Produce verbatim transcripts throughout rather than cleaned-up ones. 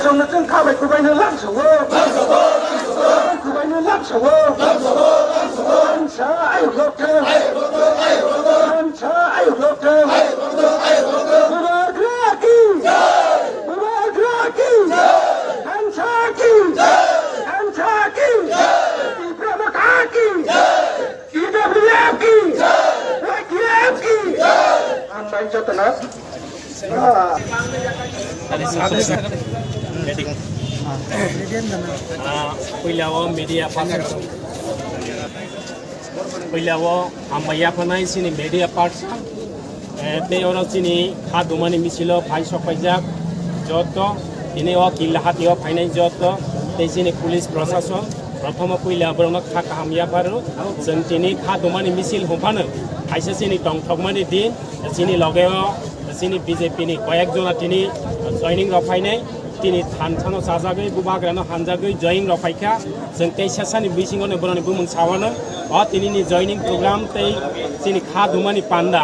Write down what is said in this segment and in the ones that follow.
Ang chwng kha bai kubaino lamsawo. Kubaino lamsawo. Lamsa ayuk lokthang. Lamsa ayuk lokthang. Bubagra ki. Bubagra ki. Lamsa ki. Lamsa ki. Tipra Motha ki. T W F ki. Y T F ki. Ang bai jotono. Ah, puila o media person. Puila o hambai yaphanai chini media person. Eh, tei oro chini kha dumani misil o phai sok paijak joto, tini o killa hati o phainai joto, tei chini police prosason, prothomo puila borokno kha kaham yapharo. Chwng tini kha dumani misil hwnphano kaisa chini tongthokmani din, chini loge o chini B J P ni koyek jona tini joining rok phainai. Tini thansano chajagwi, bubagrano hanjagwi joining rok phaikha. Chwng tei sasani bisingo no boroni bumung sawano. O tinini joining program tei chini kha dumani panda.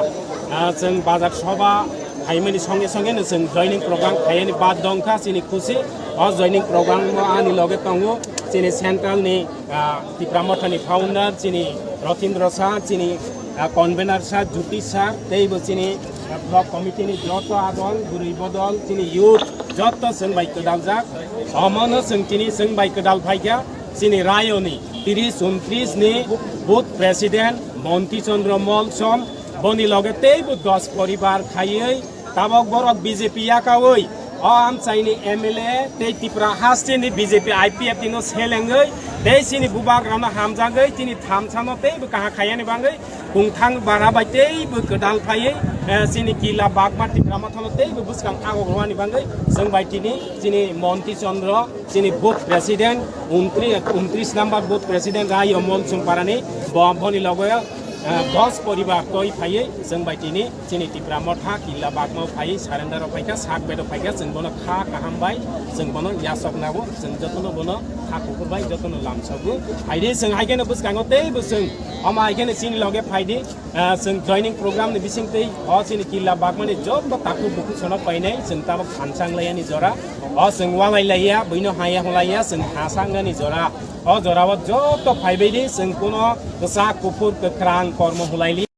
Ah, chwng bajak soba phaimani songe songe no chwng joining program khaiyani bad dongkha chini khusi. O joining program o ani loge tongo chini central ni, ah, Tipra Motha ni founder chini Rotindra sir, chini, ah, convener sir, Jyoti sir, tei bo chini, ah, block committee ni joto adol, gurui bodol, chini youth, joto chwng bai kwdaljak. Omono chwng tini chwng bai kwdal phaikha, chini rayoni tris untris ni booth president Monti Chandra Molsom, boni loge tei bo dos poribar khaiwi, tabok borok B J P yakawi, o amchaini M L A tei Tripura hasteni B J P I P F T no selengwi, tei chini bubagrano hamjagwi, chini thamsano tei bo kaham khaiyani bagwi, kungthang bara bai tei bo kwdal phaiwi, eh, chini killa bagma Tipra Mothano tei bo bwskang agok rwani bagwi, chwng bai tini chini Monti Chandra, chini booth president, untri-, untris number booth president Rai Omol Songparani, bo-, boni logo, eh, dos poribar toi phaiwi, chwng bai tini chini Tipra Motha killa bagmao phai surrender rok phaikha, sak bedo phaikha, chwng bono kha kaham bai, chwng bono yasok nago, chwng jotono bono kha kuphur bai jotono lamsogo. Phaidi chwng haikhe no bwskango tei bo chwng omo haikhe no chini loge phaidi, ah, chwng joining program ni bising tei o chini killa bagmani joto takhuk bukhuk sono painai, chwng tabok thansa wnglaiyani jora, o chwng walai laiya, buino haya hulaiya, chwng hasa wngnani jora, o jorao joto phaibaidi chwng kuno kwchak kuphur kwkrang kormo hulaili.